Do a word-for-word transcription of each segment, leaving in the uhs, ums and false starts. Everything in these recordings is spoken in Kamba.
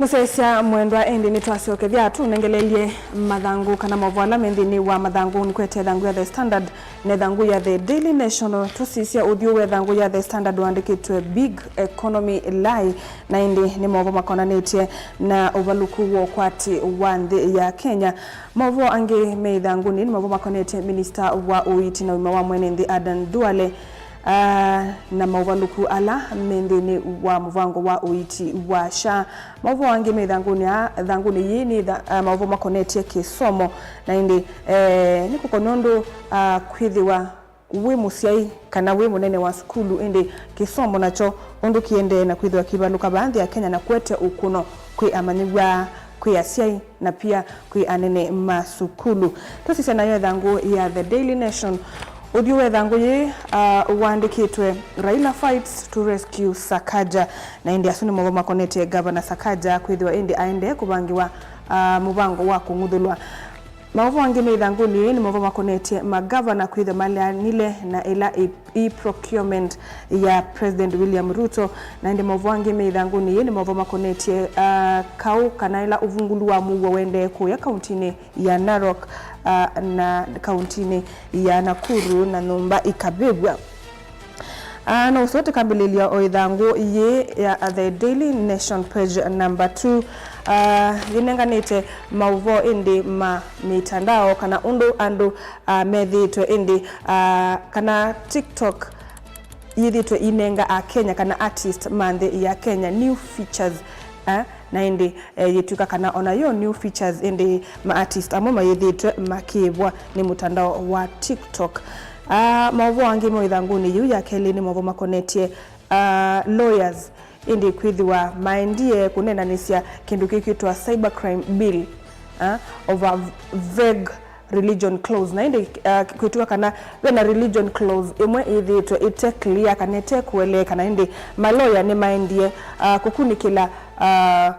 Mũsyaĩĩsya mwendwa, ĩndĩ nĩtwasyokethya tũnengelelye mathangũ kana maũvoo ala me nthĩnĩ wa mathangũ. Nĩkwete ĩthangũ ya The Standard na ĩthangũ ya The Daily Nation. Tũsisya ũthyũ wa ĩthangũ ya The Standard waandĩkĩtwe Big Economy Lie, na ĩndĩ nĩ maũvoo makonanĩtye na ũvalũku wa ũkwati wa nthĩ ya Kenya. Maũvoo angĩ me ĩthangũnĩ nĩ maũvoo makonetye minista wa ũiiti na ũima wa mwene nthĩ Adan Duale, ah, na maũvalũku ala me nthĩnĩ wa mũvango wa ũiiti wa SHA. Maũvoo angĩ me ĩthangũnĩ aa, ĩthangũnĩ yĩĩ nĩ ĩtha-, ah, maũvoo makonetye kĩsomo, na ĩndĩ, eh, nĩ kũkonwa ũndũ, ah, kwĩthĩwa wĩ mũsyai kana wĩ mũnene wa sukulu, ĩndĩ kĩsomo nakyo ũndũ kĩendee na kwĩthĩwa kĩvalũka vaa nthĩ ya Kenya na kũete ũkũno kwĩ amanyĩw'a, kwĩ asyai, na pia kwĩ anene ma sukulu. Tũsisye nayo ĩthangũ ya The Daily Nation. Ũthyũ wa ĩthangũ yĩĩ, ah, waandĩkĩtwe Raila fights to rescue Sakaja, na ĩndĩ asu nĩ maũvoo makonetye Governor Sakaja kwĩthĩwa ĩndĩ aendee kũvangĩwa, ah, mũvango wa kũng'uthũlwa. Maũvoo angĩ me ĩthangũnĩ yĩĩ nĩ maũvoo makonetye magavana kwĩthĩwa maleanile na ĩla ĩ, ĩ procurement ya President William Ruto. Na ĩndĩ maũvoo angĩ me ĩthangũnĩ yĩĩ nĩ maũvoo makonetye, ah, kaũ kana ĩla ũvungulu wa mũuo ũendee kũya kauntinĩ ya Narok, ah, na kauntinĩ ya Nakuru na nyũmba ikavĩvw'a. Ah, no ũseo tũkambĩlĩlya o ĩthangũ yĩĩ ya The Daily Nation page number two. Ah, yĩnenganĩte maũvoo ĩndĩ ma mĩtandao kana ũndũ andũ, ah, methĩĩtwe ĩndĩ, ah, kana TikTok yĩthĩĩtwe inenga Akenya kana artist ma nthĩ ya Kenya new features, ah, na ĩndĩ, eh, yĩtw'ĩka kana ona yo new features, ĩndĩ ma artist amwe mayĩthĩĩtwe makĩĩvwa nĩ mũtandao wa TikTok. Ah, maũvoo angĩ mo ĩthangũnĩ yĩu ya kelĩ nĩ maũvoo makonetye, ah, lawyers, ĩndĩ kwĩthĩwa maendie kũnenanĩsya kĩndũ kĩkwĩtwa cybercrime bill, ah, over vague religion clause. Na ĩndĩ, ah, kwĩtw'ĩka kana vena religion clause ĩmwe ĩthĩĩtwe ĩte clear kana ĩte kũeleeka, na ĩndĩ maloya nĩmaendie, ah, kũkunĩkĩla, ah,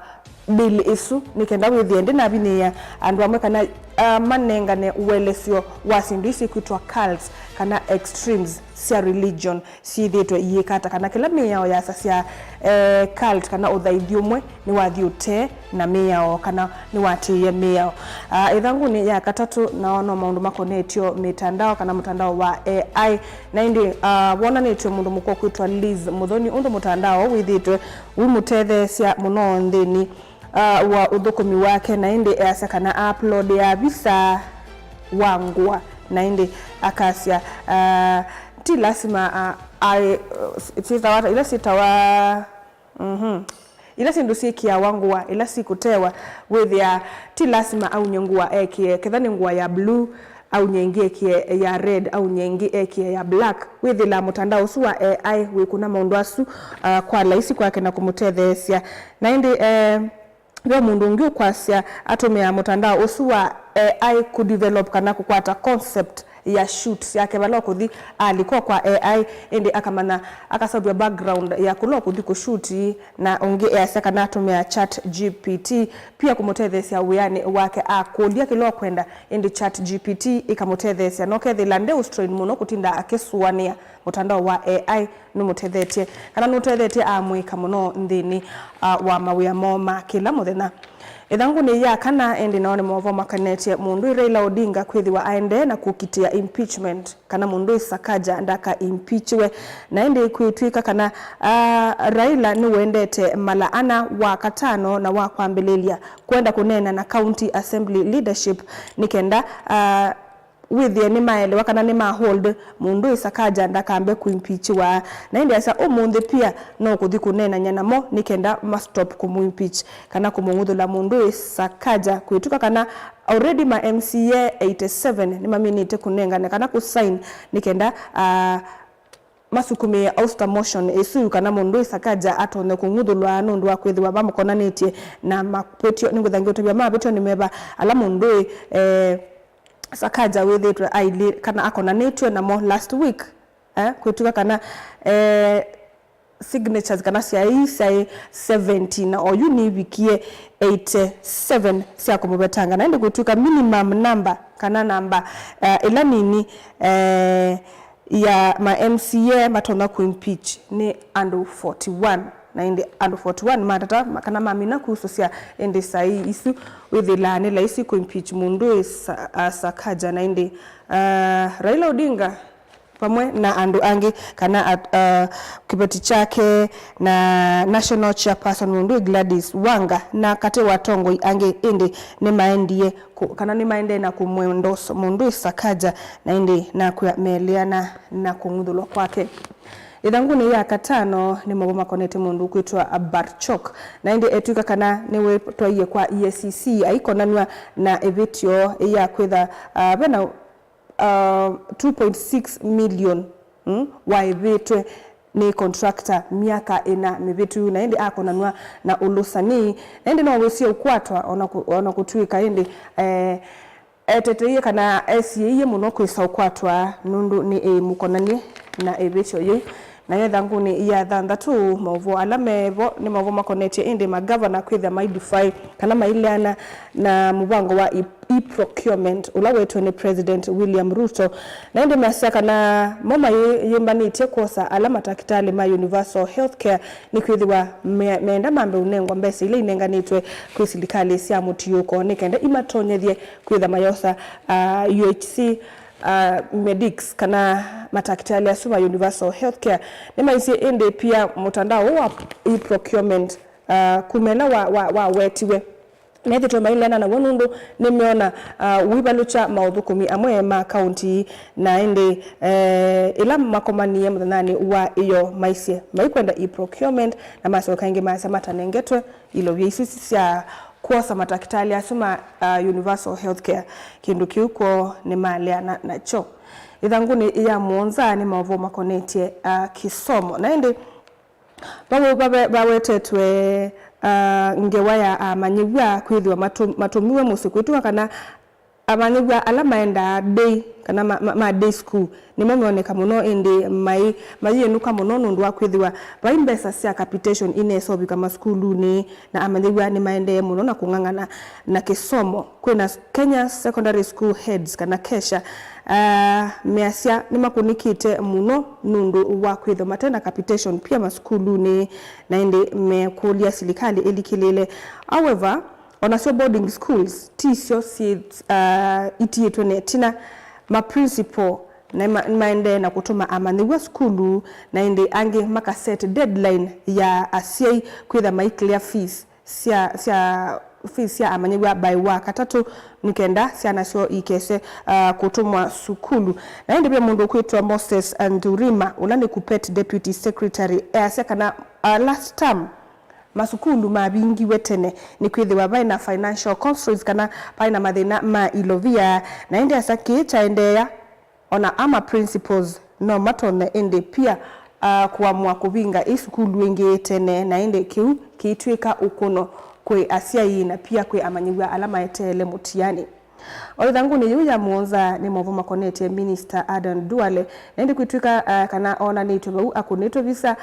bill ĩsu nĩ kenda wĩthĩe ndĩnavinyĩĩa andũ amwe kana, ah, manengane ũelesyo wa syĩndũ isi ikwĩtwa cults kana extremes sya religion syĩthĩĩtwe iĩka ata, kana kĩla mĩao yasasya, eh, cult kana ũthaithi ũmwe nĩwathi ũtee na mĩao kana nĩwatĩĩe mĩao. Ah, ĩthangũnĩ ya katatũ nao no maũndũ makonetye mĩtandao kana mũtandao wa A I, na ĩndĩ, ah, wonanĩtye mũndũ mũka ũkwĩtwa Liz Muthoni ũndũ mũtandao wĩthĩĩtwe wĩmũtetheesya mũno nthĩnĩ, ah, wa ũthũkũmi wake, na ĩndĩ easya kana a upload ya visa wa ngũa, na ĩndĩ akasya, ah, ti lasima, ah, aĩ, syĩtawa ata, ila syĩtawa, mhm, ila syĩndũ syĩkĩawa ngũa ila sikũtewa, wĩthĩa ti lasima aunye ngũa ekĩe, ketha nĩ ngũa ya blue, aunye ĩngĩ ekĩe ya red, aunye ĩngĩ ekĩe ya black. Wĩthĩlaa mũtandao ũsu wa A I wĩkũna maũndũ asu, ah, kwa laisi kwake na kũmũtetheesya. Na ĩndĩ, eh, ve mũndũ ũngĩ ũkwasya atũmĩaa mũtandao ũsu wa A I kũdevelop kana kũkwata concept ya shoot yake vala ũkũthi, alika kwa A I, ĩndĩ akamanya, akaseũvya background ya kũla ũkũthi kũshoot, na ũngĩ easya kana atũmĩaa ChatGPT pia kũmũtetheesya wĩanĩ wake, akũlya kĩla ũkwenda, ĩndĩ ChatGPT ĩkamũtetheesya. Na ũkethĩla nde ũstrain mũno kũtinda akĩsũanĩa mũtandao wa A I nũmũtethetye, kana nũtethetye amũĩka mũno nthĩnĩ, ah, wa mawĩa moo ma kĩla mũthenya. Ĩthangũnĩ ya kana, ĩndĩ nao nĩ maũvoo makonetye mũndũ Raila Odinga kwĩthĩwa aendee na kũkitĩa impeachment, kana mũndũ Sakaja ndaka impeachiwe. Na ĩndĩ kwĩtw'ĩka kana, ah, Raila nĩwendete mala ana, wa katano na wa kwambĩlĩlya, kwenda kũneena na county assembly leadership nĩ kenda, ah, wĩthĩe nĩmaelewa kana nĩma hold mũndũ Sakaja ndakambe kũimpeachiwa. Na ĩndĩ asya ũmũnthĩ pia no kũthi kũneenany'a namo nĩ kenda ma stop kũmũimpeach kana kũmũng'uthũla mũndũ Sakaja, kwĩtw'ĩka kana already ma M C A eighty-seven nĩmaminĩte kũnengane kana kũ sign nĩ kenda, ah, masukumĩe ouster motion ĩsu kana mũndũ Sakaja atonye kũng'uthũlwa nũndũ wa kwĩthĩwa vamũkonanĩtye na mavĩtyo. Nĩngwĩtha ngĩũtavya mavĩtyo nĩ meva ala mũndũ, eh, Sakaja wĩthĩtwe ailĩ kana akonanĩtw'e namo last week, eh, kwĩtw'ĩka kana, eh, signatures kana syaĩ syaĩ seventy, na oyu nĩvikie eighty-seven sya kũmũvetanga, na ĩndĩ kwĩtw'ĩka minimum number kana namba, eh, ĩla nini, eh, ya ma M C A matonya kũimpeach nĩ andũ forty-one. Na ĩndĩ andũ forty one matata ma-, kana mamina kuso sya ĩndĩ saii isu, wĩthĩlaa nĩ laisi kũ impeach mũndũ ĩ Sa-, a, Sakaja. Na ĩndĩ, ah, Raila Odinga vamwe na andũ angĩ kana at-, ah, kĩveti kyake na national chairperson mũndũ ĩ Gladys Wanga na katĩ wa atongoi angĩ ĩndĩ nĩmaendie kũ-, kana nĩmaendee na kũmwendorse mũndũ ĩ Sakaja, na ĩndĩ nakw'a meeleana na kũng'uthũlwa kwake. Ĩthangũnĩ ya katano nĩ maũvoo makonetye mũndũ ũkwĩtwa Barchok, na ĩndĩ etw'ĩka kana nĩwĩtwaie kwa E A C C aikonanw'a na ĩvĩtyo ya kwĩtha, ah, ve na, ah, two point six million, mm, waĩvĩtwe nĩ contractor myaka ĩna mĩvĩtu, na ĩndĩ akonanw'a na ũlũsani, na ĩndĩ no wĩsie ũkwatwa ona kũ-, ona kũtw'ĩka ĩndĩ, eh, eteteie kana esiĩie mũno kwĩsa ũkwatwa nũndũ nĩ ĩmũkonany'e na ĩvĩtyo yĩu. Nayo ĩthangũnĩ ya thanthatũ, maũvoo ala mevo nĩ maũvoo makonetye ĩndĩ magavana kwĩthĩa maidefy kana maileana na mũvango wa e-, e-procurement ũla weetwe nĩ President William Ruto. Na ĩndĩ measya kana mo mayĩmbanĩtye kwosa ala matakĩtalĩ ma Universal Healthcare nĩkwĩthĩwa me-, meenda mambe ũnengwa mbesa ila inenganĩtwe kwĩ silikalĩ sya mũtiũko nĩ kenda imatonyethye kwĩtha mayosa, ah, U H C, ah, medics kana matakĩtalĩ asu ma Universal Healthcare. Nĩmaisye ĩndĩ pia mũtandao ũũ wa e-procurement, ah, kumena wa, wa, wawetiwe methĩtwe maileana naw'o nũndũ nĩmeona, ah, ũivalũkya maũthũkũmi amwe ma kaunti, na ĩndĩ, eh, ĩla makomanie mũthenyanĩ wa ĩyo maisye maikwenda e-procurement, na masyoka ĩngĩ masya matanengetwe ilovia isu sya kwosa matakĩtalĩ asu ma, ah, Universal Healthcare. Kĩndũ kĩu kwoo nĩmaleana nakyo. Ĩthangũnĩ ya mũonza nĩ maũvoo makonetye, ah, kĩsomo. Na ĩndĩ vau vave-, vawetetwe, ah, ngewa ya amanyĩw'a kwĩthĩwa matũ-, matũmiwe mũsyĩ kwĩtw'a kana amanyĩw'a ala maendaa day kana ma, ma, ma day school nĩmo meoneka mũno, ĩndĩ mai, mayĩnũka mũno nũndũ wa kwĩthĩwa vai mbesa sya capitation ineseũvika masukulunĩ, na amanyĩw'a nĩmaendee mũno na kũng'ang'ana na kĩsomo. Kwĩna Kenya Secondary School Heads kana KESHA, ah, measya nĩmakũnĩkĩte mũno nũndũ wa kwĩthwa mate na capitation pia masukulunĩ, na ĩndĩ mekũlya silikalĩ ĩlikĩlĩĩle. However, onasyo boarding schools tisyo syĩ, ah, itiĩtwe na ĩtina. Ma principal na ma-, maendee na kũtũma amanyĩw'a sukulu, na ĩndĩ angĩ makaset deadline ya asyai kwĩtha mai clear fees sya, sya, fees sya amanyĩw'a by wa katatũ nĩ kenda syana syoo ikese, ah, kũtũmwa sukulu. Na ĩndĩ ve mũndũ ũkwĩtwa Moses Andurima, ũla nĩ KUPPET Deputy Secretary, easya kana, ah, last term masukulu mavingiwe tene nĩkwĩthĩwa vaĩ na financial constraints kana vaĩ na mathĩna ma ilovia, na ĩndĩ asa kĩĩ kyaendeea, ona ama principals no matonye ĩndĩ pia, ah, kũamũa kũvinga ĩ sukulu ĩngĩ tene, na ĩndĩ kĩu kĩitw'ĩka ũkũno kwĩ asyai na pia kwĩ amanyĩw'a ala maeteele mũtiani. O ĩthangũnĩ yĩu ya mũonza nĩ maũvoo makonetye Minister Adan Duale, na ĩndĩ kwĩtw'ĩka, ah, kana onanĩtwe vau akũnĩtwe visa,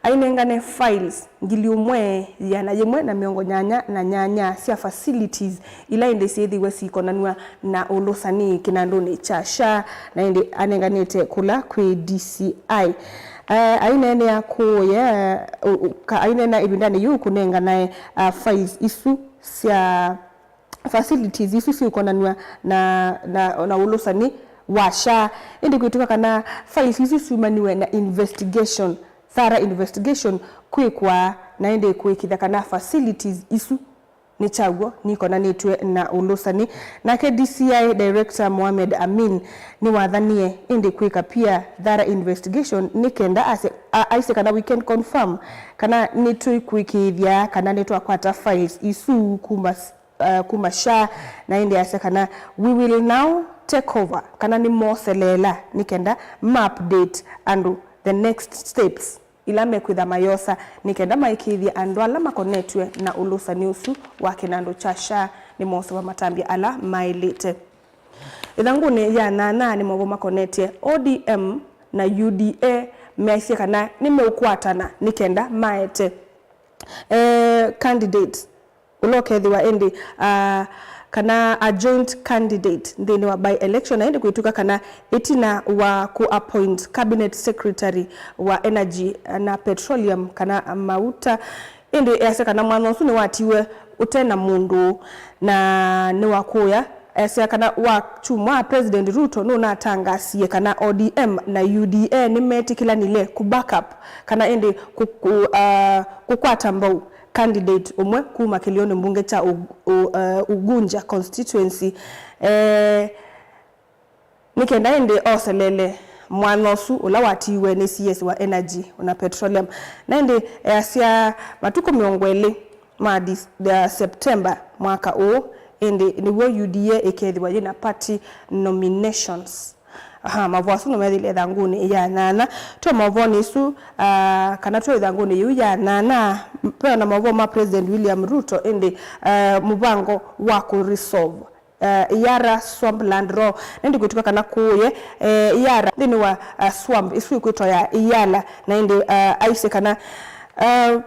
ainengane files ngili ũmwe ĩana yĩmwe na mĩongo nyanya na nyanya sya facilities ila ĩndĩ syĩthĩwe sikonanw'a na ũlũsani kĩnandũnĩ kya SHA, na ĩndĩ anenganĩte kũla kwĩ D C I. Eh, aineenea kũũye, eh, ũ-, ũ-, ka-, aineenea ĩvindanĩ yĩu kũnenganae, ah, files isu sya facilities isu siũkonanw'a na, na, na ũlũsani wa SHA. Ĩndĩ kwĩtw'ĩka kana files isu syumaniwe na investigation, thorough investigation kwĩkwa, na ĩndĩ kũĩkĩĩthya kana facilities isu nĩ kyaw'o nikonanĩtw'e na ũlũsani. Nake D C I Director Mohamed Amin nĩwathanie ĩndĩ kwĩka pia thorough investigation nĩ kenda ase-, a-, aisye kana we can confirm kana nĩtũikũĩkĩĩthya kana nĩtwakwata files isu kuma s-, uh, kuma SHA, na ĩndĩ asya kana we will now take over, kana nĩmoseleela nĩ kenda ma update andũ the next steps ila mekwĩtha mayosa nĩ kenda maĩkĩĩthye andũ ala makonetw'e na ũlũsani ũsu wa kĩnandũ kya SHA nĩmosũva matambya ala maĩlĩte. Ĩthangũnĩ ya nyanya nĩ maũvoo makonetye O D M na U D A measye kana nĩmeũkwatana nĩ kenda maete, eh, candidate ũla ũkethĩwa ĩndĩ, ah, kana a joint candidate nthĩnĩ wa by-election, na ĩndĩ kwĩtw'ĩka kana ĩtina wa kũ-appoint cabinet secretary wa energy na petroleum kana mauta, ĩndĩ easya kana mwanya ũsu nĩwatiwe ũte na mũndũ, na nĩwakũya. Easya kana wakyumwa President Ruto nũnatangasie kana O D M na U D A nĩmetĩkĩlanile kũ-back up kana ĩndĩ kũ-, kũ-, ah, kũkwata mbau candidate ũmwe kuma kĩlĩonĩ mbunge kya U-, U-, eh, Ugunja constituency, eh, nĩ kenda ĩndĩ oselele mwanya ũsu ũla watiiwe nĩ C S wa energy na petroleum. Na ĩndĩ easya matukũ mĩongo ĩlĩ ma Dis-, uh, September mwaka ũũ, ĩndĩ nĩw'o U D A ĩkethĩwa yĩna party nominations. Aha, maũvoo asu no methĩle ĩthangũnĩ ya nyanya. Twĩ maũvoonĩ isu, ah, kana twĩ ĩthangũnĩ yĩu ya nyanya, m-, ve ona maũvoo ma President William Ruto, ĩndĩ, ah, mũvango wa kũ-resolve, ah, Iyara Swampland Row. Na ĩndĩ kwĩtw'ĩka kana kũũye, eh, Iyara nthĩnĩ wa, ah, swamp ĩsu ĩkwĩtwa ya Iyala, na ĩndĩ, ah, aisye kana, ah,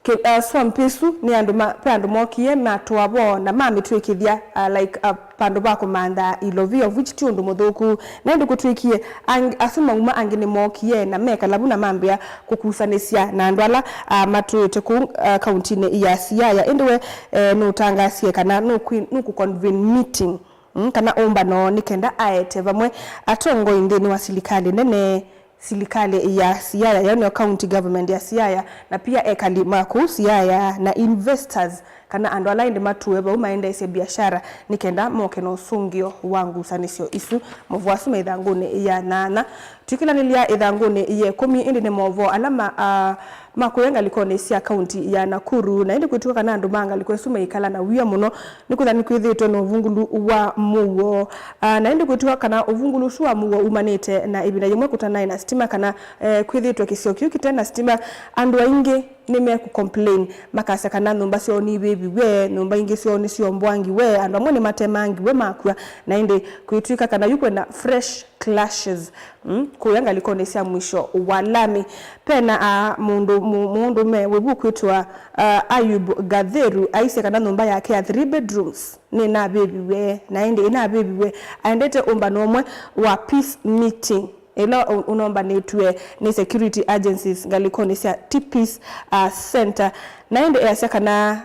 Kĩ-, uh, swamp ĩsu nĩ andũ ma-, ve andũ mookie matũa vo na mamĩtw'ĩkĩthya, uh, like, uh, vandũ va kũmantha ilovi, of which ti ũndũ mũthũku. Na ĩndĩ kũtw'ĩkie ang-, asu mauma angĩ nĩmookie na mekala vu na mambĩa kũkusanĩsya na andũ ala, uh, matũĩte kũu, uh, kauntinĩ ya Siaya. Ĩndĩ we, eh, nũtangaasie kana nũkwĩ-, nũkũ-convene meeting, mm, kana ũmbano nĩ kenda aete vamwe atongoi nthĩnĩ wa silikalĩ nene, silikalĩ ya Siaya, yaani county government ya Siaya, na pia ekali ma kũu Siaya na investors, kana andũ ala ĩndĩ matũe vau maendeesye biashara, nĩ kenda moke na ũsũngĩo wa ngusanĩsyo isu. Maũvoo asu me ĩthangũnĩ ya nyanya. Twĩkĩlanĩlya ĩthangũnĩ ya ĩkũmi, ĩndĩ nĩ maũvoo ala ma, a, ma kũya ngalĩkonĩ sya kaunti ya Nakuru, na ĩndĩ kwĩtw'ĩka kana andũ ma ngalĩko ĩsu maikala na wia mũno, nĩkwĩthĩwa nĩkwĩthĩĩtwe na ũvungũlu wa mũuo. Ah, na ĩndĩ kwĩtw'ĩka kana ũvungũlu ũsu wa mũuo umanĩte na ĩvinda yĩmwe kũtanaĩ na sitima, kana, eh, kwĩthĩĩtwe kĩsio kĩu kĩte na sitima. Andũ aingĩ nĩmekũ-complain, makasya kana nyũmba syoo nivĩviw'e, nyũmba ingĩ syoo nĩsyombwangiwe, andũ amwe nĩmatemangiwe makw'a, na ĩndĩ kwĩtw'ĩka kana yu kwĩna fresh clashes, mm, kũya ngalĩkonĩ sya mwisho wa lami. Pena, ah, mũndũ, mũ-, mũndũme wĩvu kwĩtwa, ah, Ayub Gatheru aisye kana nyũmba yake ya three bedrooms nĩnavĩviw'e, na ĩndĩ ĩnavĩviw'e aendete ũmbano ũmwe wa peace meeting ĩla ũ-, ũnombanĩtw'e nĩ security agencies ngalĩkonĩ sya Tipis, ah, Center. Na ĩndĩ easya kana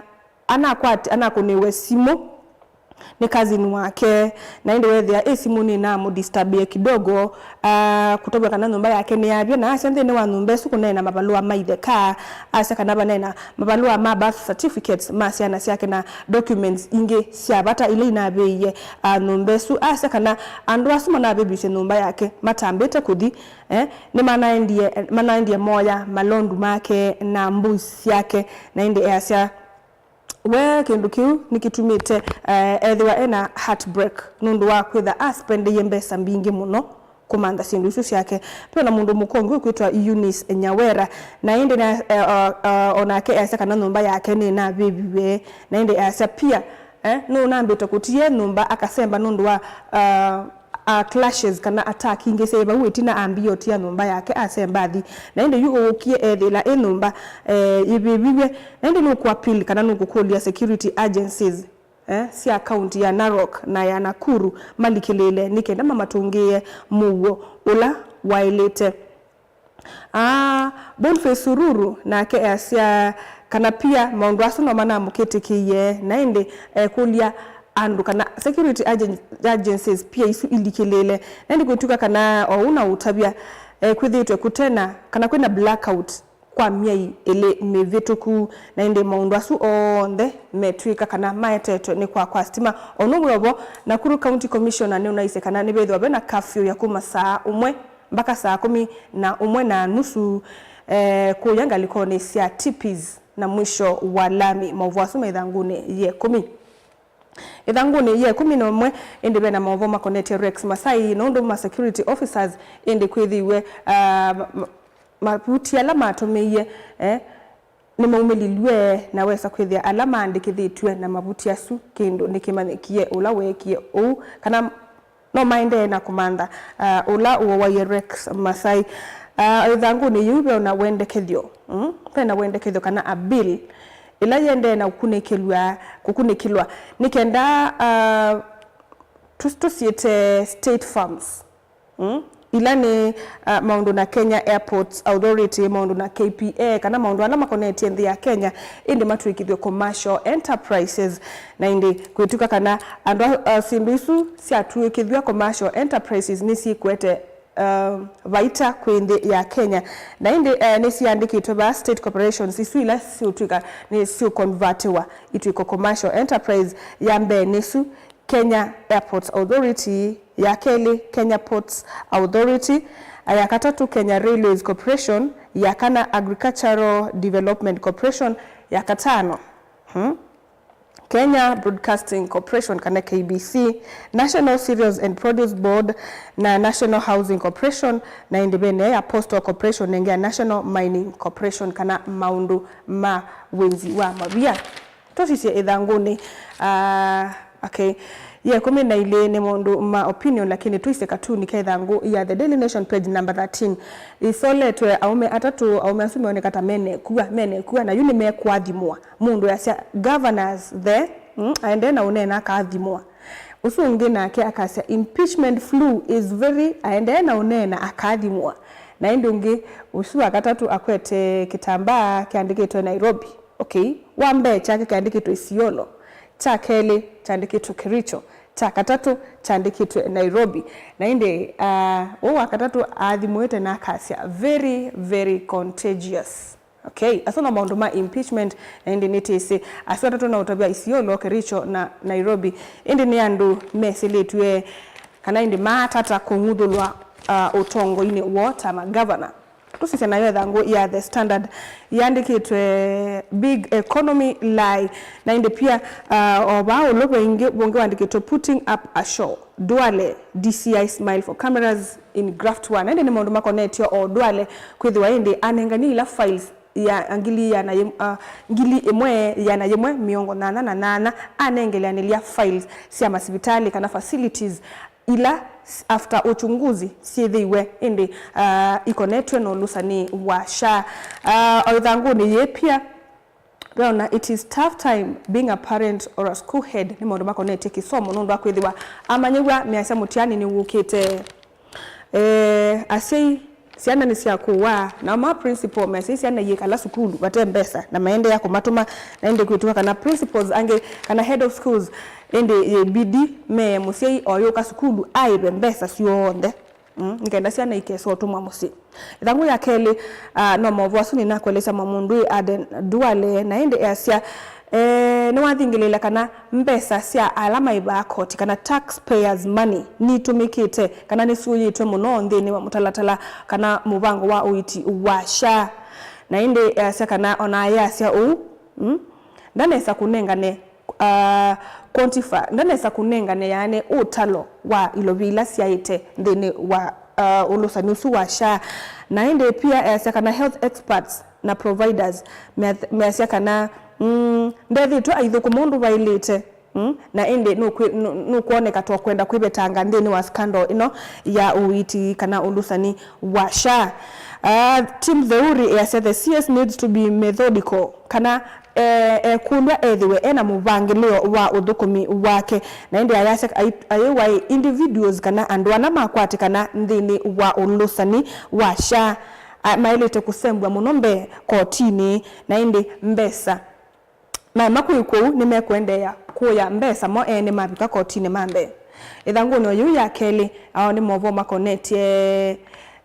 anakwat-, anakũnĩwe simũ nĩ cousin wake, na ĩndĩ weethĩa ĩ simũ nĩnamũdisturbie kidogo, ah, kũtavw'a kana nyũmba yake nĩyavya, na asya nthĩnĩ wa nyũmba ĩsu kũneena mavalũa ma itheka, asya kana vaneena mavalũa ma birth certificates ma syana syake na documents ingĩ sya vata ila inavĩie, ah, nyũmba ĩsu. Asya kana andũ asu manavĩvisye nyũmba yake matambĩte kũthi, eh, nĩmanaendie, manaendie moya malondu make na mbũi syake, na ĩndĩ easya we kĩndũ kĩu nĩkĩtumĩte, eh, ethĩwa ena heartbreak nũndũ wa kwĩtha aspendeie mbesa mbingĩ mũno kũmantha syĩndũ isu syake. Ve ona mũndũ mũka ũngĩ ũkwĩtwa Eunice Nyawera, na ĩndĩ na, eh, o-, o-, onake easya kana nyũmba yake nĩnavĩviw'e, na ĩndĩ easya pia, eh, nũnambĩte kũtia nyũmba akasemba nũndũ wa, ah, a clashes kana attack ingĩ syaĩ vau ĩtina ambie ũtia nyũmba yake asemba athi. Na ĩndĩ yu ũũkie ethĩla ĩ nyũmba, eh, yĩvĩviw'e. Na ĩndĩ nũkũ appeal kana nũkũkũlya security agencies, eh, sya kaunti ya Narok na ya Nakuru malikĩlĩĩle nĩ kenda mamatũngĩĩe mũuo ũla waĩlĩte. Aa, Boniface Ururu nake easya kana pia maũndũ asu no manamũkĩtĩkĩie, na ĩndĩ ekũlya andũ kana security agen-, agencies pia isu ilikĩlĩĩle. Na ĩndĩ kwĩtw'ĩka kana o ũu na ũtavya, eh, kwĩthĩĩtwe kũtena kana kwĩna blackout kwa myei ĩlĩ mĩvĩtũku, na ĩndĩ maũndũ asu onthe metw'ĩka kana maetetwe nĩ kwa kwa sitima. O ũndũ wĩ o vo, Nakuru County Commissioner nĩũnaisye kana nĩvethĩwa vena curfew ya kuma saa ũmwe mbaka saa kũmi na ũmwe na nusu, eh, kũya ngalĩkonĩ sya Tipis na mwisho wa lami. Maũvoo asu me ĩthangũnĩ ya ĩkũmi. Ĩthangũnĩ ya ĩkũmi na ũmwe, ĩndĩ vena maũvoo makonetye Rex Masai, nũndũ ma security officers ĩndĩ kwĩthĩiwe, ah, ma-, ma-, mavuti ala matũmĩie, eh, nĩmaumĩlilw'e, na wesa kwĩthĩa ala maandĩkĩthĩtw'e na mavuti asu kĩndũ nĩkĩmanyĩkie ũla weekie ũu, kana no maendee na kũmantha, ah, ũla ũwaie Rex Masai. Ah, ĩthangũnĩ yĩu ve ona wendekethyo, mm? Ve na wendekethyo kana a bill ĩla yĩendee na kũkunĩkĩlw'a, kũkunĩkĩlwa nĩ kenda, ah, tũ-, tũsyĩte state firms. Mm? Ila nĩ, ah, maũndũ na Kenya Airports Authority, maũndũ na K P A, kana maũndũ ala makonetye nthĩ ya Kenya, ĩndĩ matw'ĩkĩthw'e commercial enterprises. Na ĩndĩ kwĩtw'ĩka kana andũ a, ah, syĩndũ isu syatw'ĩkĩthw'a commercial enterprises nĩsyĩkwete, ah, vaita kwĩ nthĩ ya Kenya. Na ĩndĩ, eh, nĩsiandĩkĩtwe vaa state corporations isu ila siũtw'ĩka nĩsyũkonvatiwa itw'ĩko commercial enterprise. Ya mbee nĩsu, Kenya Airports Authority, ya kelĩ, Kenya Ports Authority, ya katatũ, Kenya Railways Corporation, ya kana, Agricultural Development Corporation, ya katano, hmm, Kenya Broadcasting Corporation, kana K B C, National Cereals and Produce Board, na National Housing Corporation, na ĩndĩ ve nĩ ya Postal Corporation, nenge ya National Mining Corporation, kana maũndũ ma wĩnzi wa mavia. Tũsisye ĩthangũnĩ, ah, okay. Ye ĩkũmi na ilĩ nĩ maũndũ ma opinion, lakini tũisye katuni ka ĩthangũ ya The Daily Nation, page number thirteen. Ĩsoletwe aũme atatũ, aũme asu meoneka ta menekua, menekua, na yu nĩmekũathimwa. Mũndũ easya, "Governors the," mm, aendee na ũneena akaathimwa. Ũsu ũngĩ nake akasya, "Impeachment flu is very," aendee na ũneena akaathimwa. Na ĩndĩ ũngĩ, ũsu wa katatũ akwete kĩtambaa kĩandĩkĩtwe Nairobi. Okay, wa mbee kyake kĩandĩkĩtwe Isiolo, kya kelĩ kyandĩkĩtwe Kericho, kya katatũ kyandĩkĩtwe Nairobi. Na ĩndĩ, ah, ũũ wa katatũ aathimwĩte na akasya, "Very, very contagious." Okay, asu no maũndũ ma impeachment, na ĩndĩ nĩtĩsĩ asu atatũ no ũtavya Isiolo, Kericho na Nairobi. Ĩndĩ nĩ andũ mesĩlĩtw'e kana ĩndĩ maatata kũng'uthũlwa, ah, ũtongoinĩ woo ta magavana. Tũsisye nayo ĩthangũ ya The Standard yandĩkĩtwe Big Economy Lie, na ĩndĩ pia, ah, o vaa ũlũ vengĩ vũngĩ wandĩkĩtwe Putting Up a Show, Duale, D C I Smile for Cameras in Graft One. Ĩndĩ nĩ maũndũ makonetye o Duale kwĩthĩwa ĩndĩ anenganie ila files ya ngili ĩana yĩm-, ah, ngili ĩmwe ĩana yĩmwe mĩongo nyanya na nyanya anengeleanĩlya files sya masivitalĩ kana facilities ila s-, after uchunguzi syĩthĩiwe ĩndĩ, ah, ikonetw'e na ũlũsani wa SHA. Ah, o ĩthangũnĩ yĩĩ pia veona, "It is tough time being a parent or a school head," nĩ maũndũ makonetye kĩsomo nũndũ wa kwĩthĩwa amanyĩw'a measya mũtiani nĩwũkĩte. Eh, asyai, syana nĩ sya kũaa, nao ma principal measya syana iyĩkala sukulu vate mbesa na maendeea kũmatũma, na ĩndĩ kwĩtw'ĩka kana principals angĩ kana head of schools ĩndĩ yĩbidi mee mũsyai oyũka sukulu aĩve mbesa syonthe, mm, nĩ kenda syana ikesa ũtũmwa mũsyĩ. Ĩthangũ ya kelĩ, ah, no maũvoo asu nĩnakwelesya mwa mũndũ wĩ Aden Duale, na ĩndĩ easya, eh, nĩwathingĩlĩĩla kana mbesa sya ala maĩvaa koti kana taxpayers money nitũmĩkĩte kana nĩsyũyĩtwe mũno nthĩnĩ wa mũtalatala kana mũvango wa ũiiti wa SHA. Na ĩndĩ easya kana ona ayasya ũu, mm, ndanesa kũnengane, ah, quantify, ndanesa kũnengane yaani ũtalo wa ilovi ila syaĩte nthĩnĩ wa, ah, ũlũsani ũsu wa SHA. Na ĩndĩ pia easya kana health experts na providers meath-, measya kana, mm, ndethĩtwe aithũkũma ũndũ vaĩlĩte. Mm, na ĩndĩ nũkwĩ-, nũ-, nũkwoneka ta ũkwenda kwĩvetanga nthĩnĩ wa scandal ĩno ya ũiiti kana ũlũsani wa SHA. Ah, Tim Theuri easya, "The C S needs to be methodical," kana, eh, ekũlw'a ethĩwe ena mũvangĩlĩo wa ũthũkũmi wake. Na ĩndĩ ayasya, ai-, ayĩwaĩ individuals kana andũ ala makwatĩkana nthĩnĩ wa ũlũsani wa SHA, a, maĩlĩte kũsembw'a mũno mbee kotinĩ, na ĩndĩ mbesa maema kwĩkwa ũu, nĩmekũendeea kũya mbesa mo ene mavika kotinĩ ma mbee. Ĩthangũnĩ o yĩu ya kelĩ, ao nĩ maũvoo makonetye,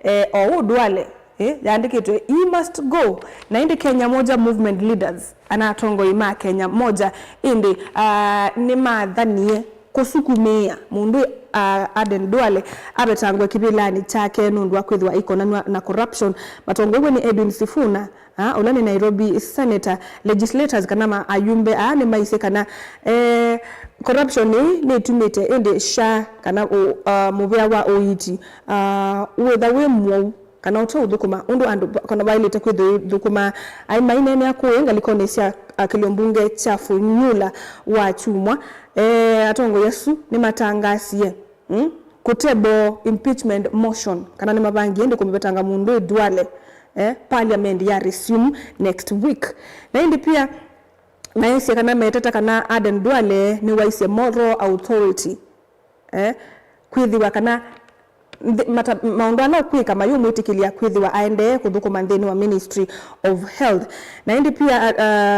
eh, o ũũ Duale, eh, yandĩkĩtwe, "He must go." Na ĩndĩ Kenya Moja Movement leaders, ana atongoi ma Kenya Moja, ĩndĩ, ah, nĩmathanie kũsukumĩĩa mũndũ, ah, Aden Duale avetangwe kĩvĩlanĩ kyake nũndũ wa kwĩthĩwa aikonanw'a na corruption. Matongoew'e nĩ Edwin Sifuna, ah, ũla nĩ Nairobi senator, legislators kana ma ayumbe aa nĩmaisye kana, eh, corruption ĩĩ nĩtumĩte ĩndĩ SHA kana ũ-, ah, mũvea wa ũiiti, ah, wĩtha wĩ mũwau kana ũte ũthũkũma ũndũ andũ va-, kana vaĩlĩte kwĩthĩwa ũthũkũma. Ai maineenea kũũ ngalĩkonĩ sya, ah, kĩlio mbunge kya Funyula wa kyumwa, eh, atongoi asu nĩmatangaasie, mm, kũtable impeachment motion, kana nĩmavangie ĩndĩ kũmĩvetanga mũndũ ĩ Duale, eh, parliament ya resume next week. Na ĩndĩ pia, Maisye kana meteta kana Aden Duale nĩwaisye moral authority, eh, kwĩthĩwa kana nthĩ- mata- maũndũ ala ũkwĩka mayũmwĩtĩkĩlya kwĩthĩwa aendee kũthũkũma nthĩnĩ wa Ministry of Health. Na ĩndĩ pia,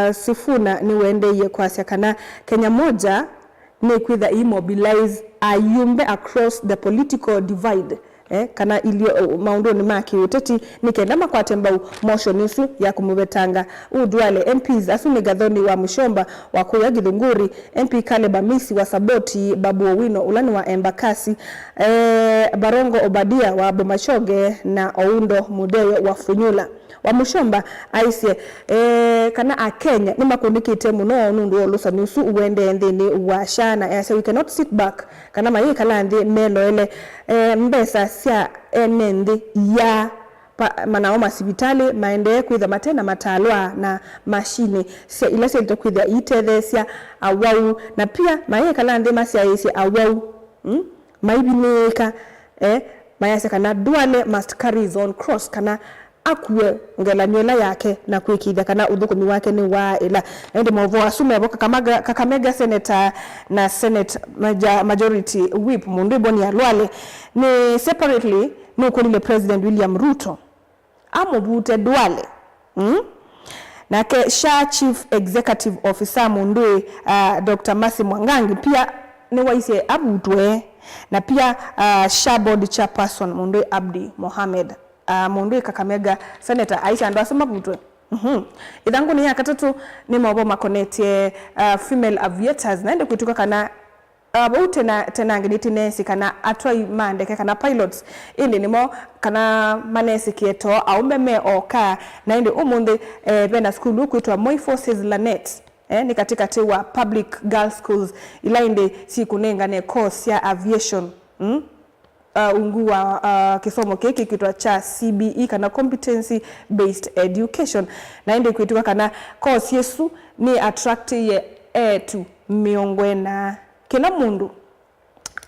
uh, Sifuna nĩwaendeeie kwasya kana Kenya Moja nĩkwĩtha ĩimobilize ayumbe across the political divide, eh, kana ilio, uh, maũndũnĩ ma kĩũteti, nĩ kenda makwate mbau motion ĩsu ya kũmũvetanga. Ũ Duale, M Ps asu nĩ Gathoni wa Mũshomba wa kũya Githunguri, M P Caleb Amisi wa Saboti, Babu Owino ũla nĩ wa Embakasi, eh, Barongo Obadia wa Bomachoge, na Oundo Mutheo wa Funyula. Wa Mũshomba aisye, eh, kana Akenya nĩmakũnĩkĩte mũno nũndũ wa ũlũsani ũsu ũendee nthĩnĩ wa SHA, na easya, "We cannot sit back," kana mayĩkala nthĩ meloele, eh, mbesa sya ene nthĩ iyaa pa- manao masivitalĩ maendee kwĩthwa mate na matalwa na masinĩ sya ila syaĩlĩte kwĩthĩa iitetheesya awau, na pia mayĩkala nthĩ masyaĩĩsye awau, mm, maivinĩĩka, eh, mayasya kana Duale must carry his own cross, kana akue ngelany'o ĩla yake na kwĩkĩĩthya kana ũthũkũmi wake nĩwaaĩla. Na ĩndĩ maũvoo asu mevo, Kakamega, Kakamega Senator na Senate Maja- Majority Whip Mũndũi Boni Alwale nĩ separately nũkũlilye President William Ruto amũvute Duale. Mm? Nake SHA Chief Executive Officer Mũndũi, uh, Doctor Mercy Mwangangi pia nĩwaisye avutwe, na pia, uh, SHA Board Chairperson Mũndũi Abdi Mohamed, uh, Mũndũi Kakamega Senator aisye andũ asu mavutwe. Mhm. Ĩthangũnĩ ya katatũ nĩ maũvoo makonetye, uh, female aviators, na ĩndĩ kwĩtw'ĩka kana, uh, vau tena, tenangĩ nĩtĩneesĩ kana atwai ma ndeke kana pilots, ĩndĩ nĩmo kana maneesĩkĩe too aũme me oka, na ĩndĩ ũmũnthĩ, eh, vena sukulu ũkwĩtwa Moi Forces Lanet, eh, nĩ katĩkatĩ wa public girls schools, ila ĩndĩ syĩkũnengane course sya aviation. Mm? Uh, ungu wa, uh, kĩsomo kĩĩ kĩkwĩtwa kya C B E kana competency based education, na ĩndĩ kwĩtw'ĩka kana course ĩsu nĩ attractĩie eĩtu mĩongo ĩna. Kĩla mũndũ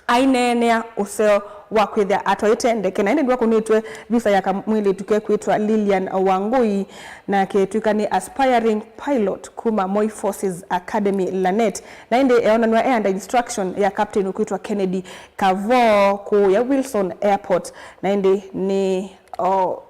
aineenea ũseo wa kwĩthĩa atwaĩte ndeke, na ĩndĩ ndwakũnĩtwe visa ya kamwĩlĩtu kekwĩtwa Lilian Wangui, na ketw'ĩka nĩ aspiring pilot kuma Moi Forces Academy, Lanet, na ĩndĩ eonanw'a e under instruction ya captain ũkwĩtwa Kennedy Kavoo kũũya Wilson Airport, na ĩndĩ nĩ o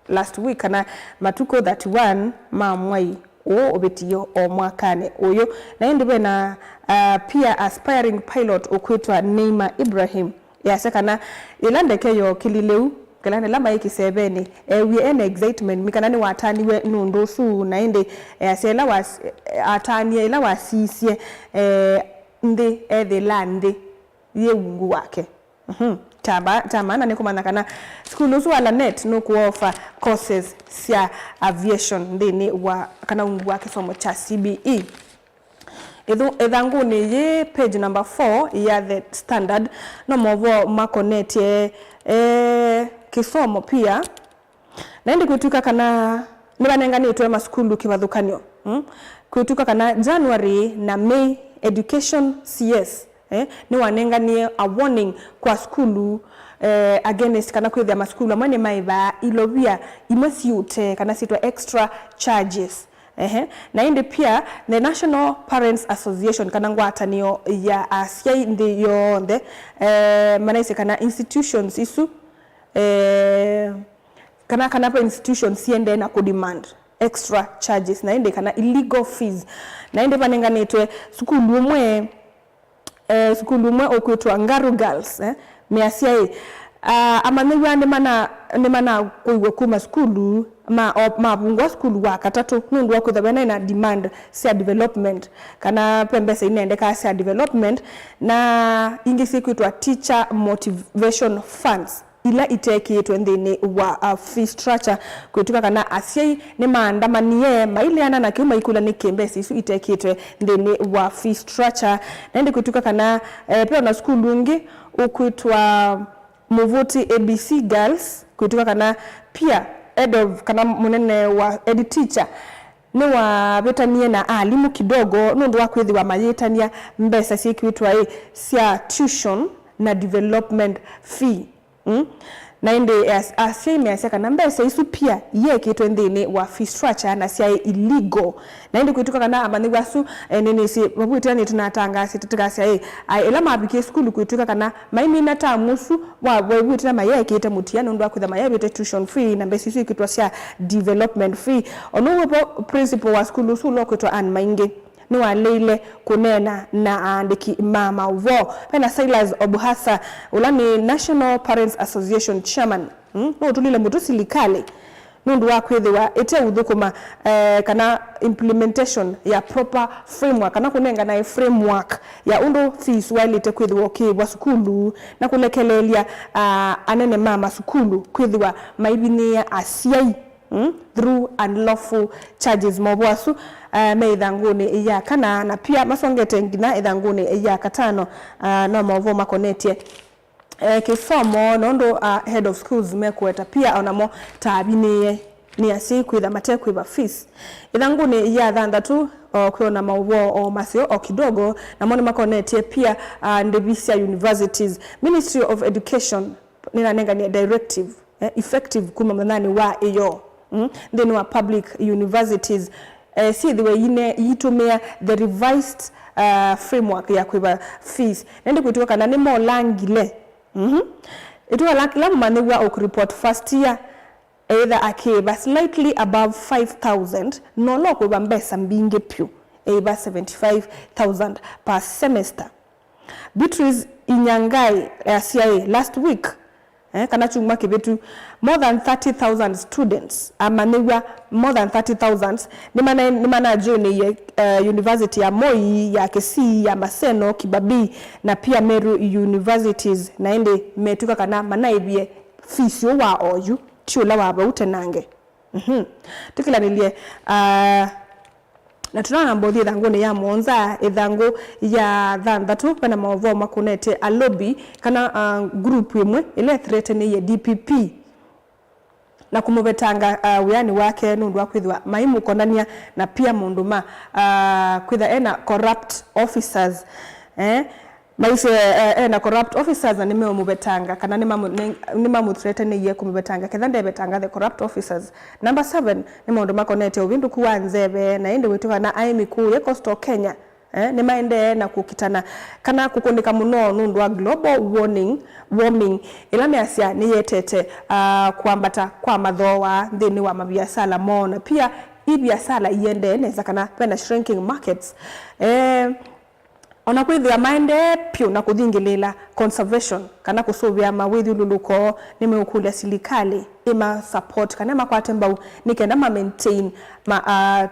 last week kana matukũ thirty-one ma mwai ũũ ũvĩtie o mwakanĩ ũyũ. Na ĩndĩ vena, uh, pia aspiring pilot ũkwĩtwa Neima Ibrahim easya kana yĩla ndeke yookĩlile u, kana ĩla maĩ kĩsevenĩ, eewie ena excitement, mĩ kana nĩwataniwe nũndũ ũsu, na ĩndĩ easya ĩla was- atanie ĩla wasisye, eh, nthĩ ethĩla nthĩ yĩ ungu wake. Mhm. Kya va-, kya maana nĩ kũmanya kana sukulu ũsu wa Lanet nũkũofa courses sya aviation nthĩnĩ wa, kana ungu wa kĩsomo kya C B E. Ĩthu-, ĩthangũnĩ yĩ page number four ya The Standard, no maũvoo makonetye, eh, kĩsomo pia. Na ĩndĩ kwĩtw'ĩka kana nĩvanenganĩtwe masukulu kĩvathũkany'o, mm? Kwĩtw'ĩka kana January na May Education C S, eh, nĩwanenganie a warning kwa sukulu, eh, against kana kwĩthĩa masukulu amwe nĩmaĩvaa ilovia imwe syĩ ũtee kana syĩtwa extra charges. Ehe. Na ĩndĩ pia, the National Parents Association, kana ngwatanĩo ya asyai nthĩ yonthe, eh, manaisye kana institutions isu, eh, kana, kana ve institutions siendee na kũ demand extra charges, na ĩndĩ kana illegal fees. Na ĩndĩ vanenganĩtwe sukulu ũmwe, eh, sukulu ũmwe ũkwĩtwa Ngaru Girls, eh, measya ĩ, ah, amanyĩw'a nĩmana-, nĩmanakũiwe kuma sukulu, ma-, o-, mavungwa sukulu wa katatũ nũndũ wa kwĩthwa vena na demand sya development, kana ve mbesa inendekaa sya development, na ingĩ syĩkwĩtwa teacher motivation funds, ila itekĩĩtwe nthĩnĩ wa, uh, fee structure, kwĩtw'ĩka kana asyai nĩmaandamanie maileana na kĩu maikũlya nĩkĩ mbesa isu itekĩĩtwe nthĩnĩ wa fee structure. Na ĩndĩ kwĩtw'ĩka kana, eh, ve ona sukulu ũngĩ ũkwĩtwa Mũvũti A B C Girls, kwĩtw'ĩka kana pia head of, kana mũnene wa head teacher nĩwavĩtanie na alimũ kidogo nũndũ wa kwĩthĩwa mayĩtany'a mbesa syĩkĩĩtwe ĩ sya tuition na development fee. Mm? Na ĩndĩ as-, asyai measya kana mbesa isu pia iekĩtwe nthĩnĩ wa fee structure na syaĩ illegal. Na ĩndĩ kwĩtw'ĩka kana amanyĩw'a asu, eh, nĩnĩsĩ vavw'ĩte na nĩtũnatangaasya tũtikasyaĩ, aĩ, ĩla mavikie sukulu kwĩtw'ĩka kana maimina tamu ũsu wa vavw'ĩte na mayekĩte mũtia nũndũ wa kwĩtha mayevĩte tuition fee na mbesa isu ikĩtwa sya development fee. Onouo vo principal wa sukulu ũsu ũla ũkwĩtwa Anne Maingi nĩwaleile kũneena na aandĩki ma maũvoo. Vena Silas Obuhasa, ũla nĩ National Parents Association chairman, mm, nũtũlile mũtũ silikalĩ nũndũ wa kwĩthĩwa ĩte ũthũkũma, eh, kana implementation ya proper framework, kana kũnenganae framework ya ũndũ fees waĩlĩte kwĩthĩwa ũkĩĩvwa sukulu, na kũlekeleelya, ah, anene ma masukulu kwĩthĩwa maivinĩĩa asyai, mm, through unlawful charges. Maũvoo asu, eh, me ĩthangũnĩ ya kana, na pia masongete nginya ĩthangũnĩ ya katano, ah, no maũvoo makonetye, eh, kĩsomo, nũndũ, ah, head of schools mekũweta pia onamo ta avinĩĩe nĩ asyai kwĩtha matekwĩva fees. Ĩthangũnĩ ya thanthatũ, o, kwĩona maũvoo o maseo o kidogo, namo nĩmakonetye pia, ah, ndĩvi sya universities. Ministry of Education nĩnanenganie directive, eh, effective kuma mũthenyanĩ wa ĩyoo, mm, nthĩnĩ wa public universities, eh, syĩthĩwe ine-, iitũmĩa the revised, uh, framework ya kwĩva fees. Na ĩndĩ kwĩtw'ĩka kana nĩmolangile, mhm, ĩtw'ĩka kĩla mũmanyĩw'a ũkũreport first year, either akĩĩva slightly above five thousand, na ũla ũkũĩva mbesa mbingĩ pyũ, ĩĩva seventy-five thousand per semester. Beatrice Inyangai easyaĩ last week, eh, kana kyumwa kĩvĩtu, more than thirty thousand students, amanyĩw'a more than thirty thousand nĩmana-, nĩmanajoinĩie, eh, University ya Moi, ya Kisii, ya Maseno, Kibabii, na pia Meru Universities, na ĩndĩ metw'ĩka kana manaĩvie fees ũũ wa oyu, ti ũla wa vau tenange. Mhm. Tũkĩlanĩlye, ah, na tũnanamba ũthi ĩthangũnĩ ya mũonza, ĩthangũ ya thanthatũ, vena maũvoo makonetye alobi kana, ah, group ĩmwe ĩla ĩthretenĩie D P P na kũmũvetanga, ah, wĩanĩ wake nũndũ wa kwĩthĩwa maimũkonany'a na pia maũndũ ma, ah, kwĩtha ena corrupt officers, eh, maisye, eh, ena corrupt officers na nĩmeũmũvetanga kana nĩmamũ-, nĩ-, nĩmamũthretenĩie kũmũvetanga ketha ndevetanga the corrupt officers. Number seven nĩ maũndũ makonetye ũvĩndũku wa nzeve, na ĩndĩ wĩtw'ĩka na aĩmi kũũya Coastal Kenya, eh, nĩmaendee na kũkitana kana kũkũnĩka mũno nũndũ wa global warning, warming, ĩla measya nĩyetete, ah, kwambata kwa mathooa nthĩnĩ wa maviasala moo, na pia i viasala iendee nesa kana vena shrinking markets. Eh, O na kwĩthĩwa maendee pyũ na kũthingĩlĩĩla conservation kana kũsũvĩa mawĩthyũlũlũko, nĩmeũkũlya silikalĩ ĩma support kana ĩmakwate mbau nĩ kenda ma maintain ma, ah,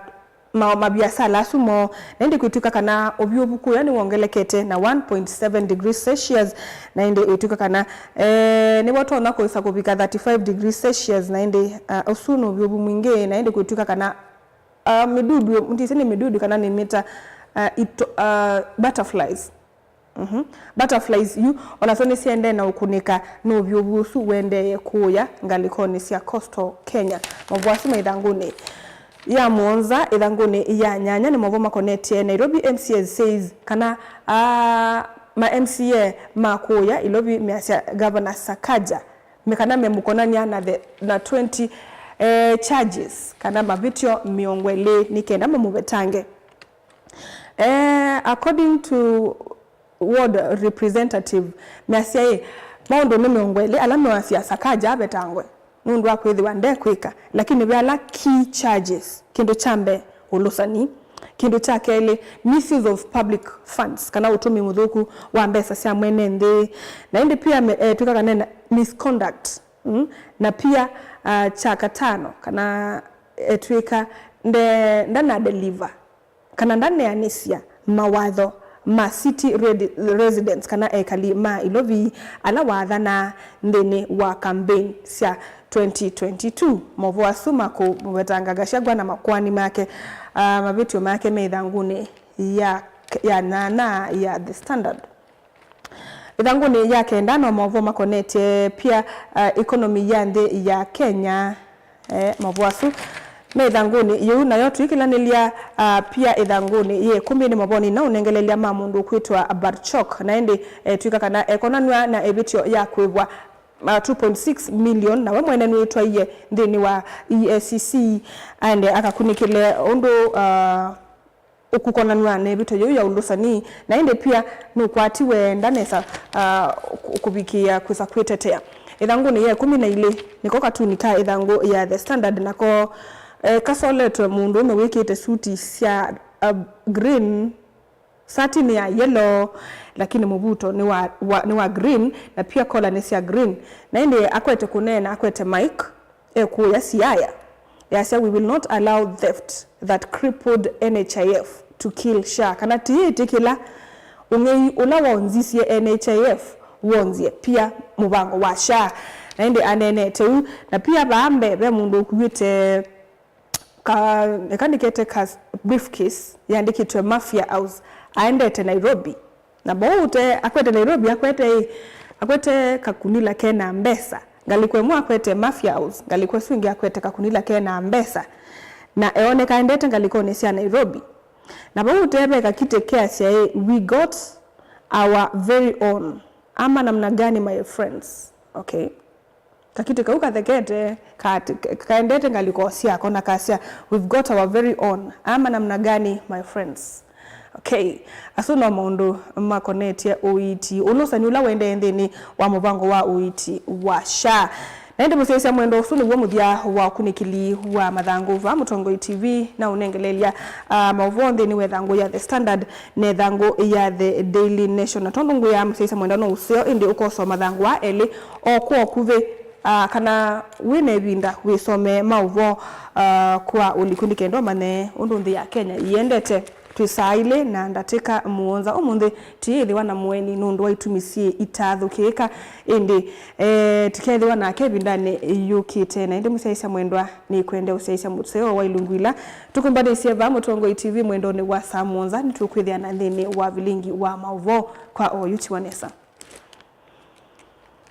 ma, maviasala asu moo. Na ĩndĩ kwĩtw'ĩka kana ũvyũvu kũya nĩwongelekete na one point seven degrees Celsius, na ĩndĩ ĩtw'ĩka kana, eh, nĩvo tonya kũĩsa kũvika thirty-five degrees Celsius, na ĩndĩ, ah, ũsu nĩ ũvyũvu mwingĩ, na ĩndĩ kwĩtw'ĩka kana Uh, mĩdudu, ndisĩ nĩ mĩdudu kana nĩ mĩta, uh, ito, uh, butterflies. Mhm. Butterflies yu, o nasyo nĩsyendee na ũkũnĩka nĩ ũvyũvu ũsu ũendee kũũya ngalĩkonĩ sya Coastal Kenya. Maũvoo asu me ĩthangũnĩ ya mũonza. Ĩthangũnĩ ya nyanya nĩ maũvoo makonetye Nairobi M C As says kana, uh, ma M C A ma kũũya Ilovi measya Governor Sakaja me kana memũkonany'a na the, na twenty, eh, charges kana mavĩtyo mĩongo ĩlĩ nĩ kenda mamũvetange. Eh, according to ward representative, measya ĩ, maũndũ nĩ mĩongo ĩlĩ ala mewasya Sakaja avetangwe nũndũ wa kwĩthĩwa ndekwĩka, lakini ve ala key charges, kĩndũ kya mbee, ũlũsani. Kĩndũ kya kelĩ, misuse of public funds, kana ũtũmĩi mũthũku wa mbesa sya mwene nthĩ. Na ĩndĩ pia me-, etw'ĩka kana ena misconduct, mm, na pia, ah, kya katano, kana etw'ĩka nde-, ndana deliver, kana ndaneanĩsya mawatho ma city redi-, residents, kana ekali ma Ilovi ala wathanaa nthĩnĩ wa campaign sya twenty twenty-two. Maũvoo asu ma kũmũvetanga Gachagua na makoani make, ah, mavĩtyo make me ĩthangũnĩ ya, ya nyanya ya The Standard. Ĩthangũnĩ ya kenda no maũvoo makonetye pia, ah, economy ya nthĩ ya Kenya. Eh, maũvoo asu me ĩthangũnĩ yĩu, nayo twĩkĩlanĩlya, ah, pia ĩthangũnĩ yĩ ĩkũmi nĩ maũvoo nĩnaũnengelelya ma mũndũ ũkwĩtwa Barchok, na ĩndĩ, eh, twĩka kana ekonanw'a na ĩvĩtyo ya kwĩvwa uh, two point six million, na we mwene nĩwĩtwaie nthĩnĩ wa E A C C aende akakunĩkĩle ũndũ, uh, ũkũkonanw'a na ĩvĩtyo yĩu ya ũlũsani, na ĩndĩ pia nũkwatiwe ndanesa, uh, kũ-, kũvikĩĩa kwĩsa kwĩtetea. Ĩthangũnĩ ya ĩkũmi na ilĩ nĩko katuni ka ĩthangũ ya The Standard, nako, eh, kasoletwe mũndũũme wĩkĩte suti sya, uh, green, sati nĩ ya yellow, lakini mũvuto nĩ wa, wa, nĩ wa green, na pia kola nĩ sya green. Na ĩndĩ akwete kũneena, akwete mic, ekũya Siaya, yasya, "We will not allow theft that crippled N H I F to kill SHA." Kana tũyĩtĩkĩla ũng'ei ũla wonzisye N H I F wonzye pia mũvango wa SHA. Na ĩndĩ aneenete ũu, na pia vaa mbee ve mũndũ ũkuĩte ka, eka nĩkete ka briefcase yandĩkĩtwe Mafia House, aendete Nairobi. Na vau ũte akwete Nairobi, akwete ĩ, akwete kakunila kena mbesa. Ngalĩko ĩmwe akwete Mafia House, ngalĩko ĩsu ĩngĩ akwete kakunila kena mbesa. Na eoneka endete ngalĩkonĩ sya Nairobi. Na vau ũte ve kakitĩ keasya ĩ, "We got our very own." Ama namna gani, my friends? Okay. Kakitĩ kau kathekete, ka-, ka-, kaendete ngalĩko syako na kasya, "We've got our very own." Ama namna gani, my friends? Okay, asu no maũndũ makonetye ũiiti, ũlũsani ũla ũendee nthĩnĩ wa mũvango wa ũiiti wa SHA. Na ĩndĩ mũsyaĩĩsya mwendwa, ũsu nĩw'o mũthya wa ũkunĩkĩli wa mathangũ vaa Mũtongoi T V, na ũnengelelya, ah, maũvoo nthĩnĩ wa ĩthangũ ya The Standard na ĩthangũ ya The Daily Nation. Na tondũ ngwĩa mũsyaĩĩsya mwendwa no ũseo, ĩndĩ ũkosoma mathangũ aa elĩ o kwa ũkuvĩ, ah, kana wĩ na ĩvinda wĩsomee maũvoo, ah, kwa ũliku, nĩ kenda ũmanye ũndũ nthĩ ya Kenya ĩendete. Twĩ saa ilĩ na ndatĩka mũonza ũmũnthĩ, tũyĩthĩwa na mũeni nũndũ wa itumi syĩ itaathũkĩĩka, ĩndĩ, eh, tũkethĩwa nake ĩvindanĩ yũkĩte. Na ĩndĩ mũsyaĩĩsya mwendwa, nĩkwende ũsyaĩĩsya mũseo wa ilungu ila tũkũmbanĩisye vaa Mũtongoi T V mwendonĩ wa saa mũonza, nĩtũkwĩthĩa na nthĩnĩ wa vilingi wa maũvoo kwa oyu tiwa nesa.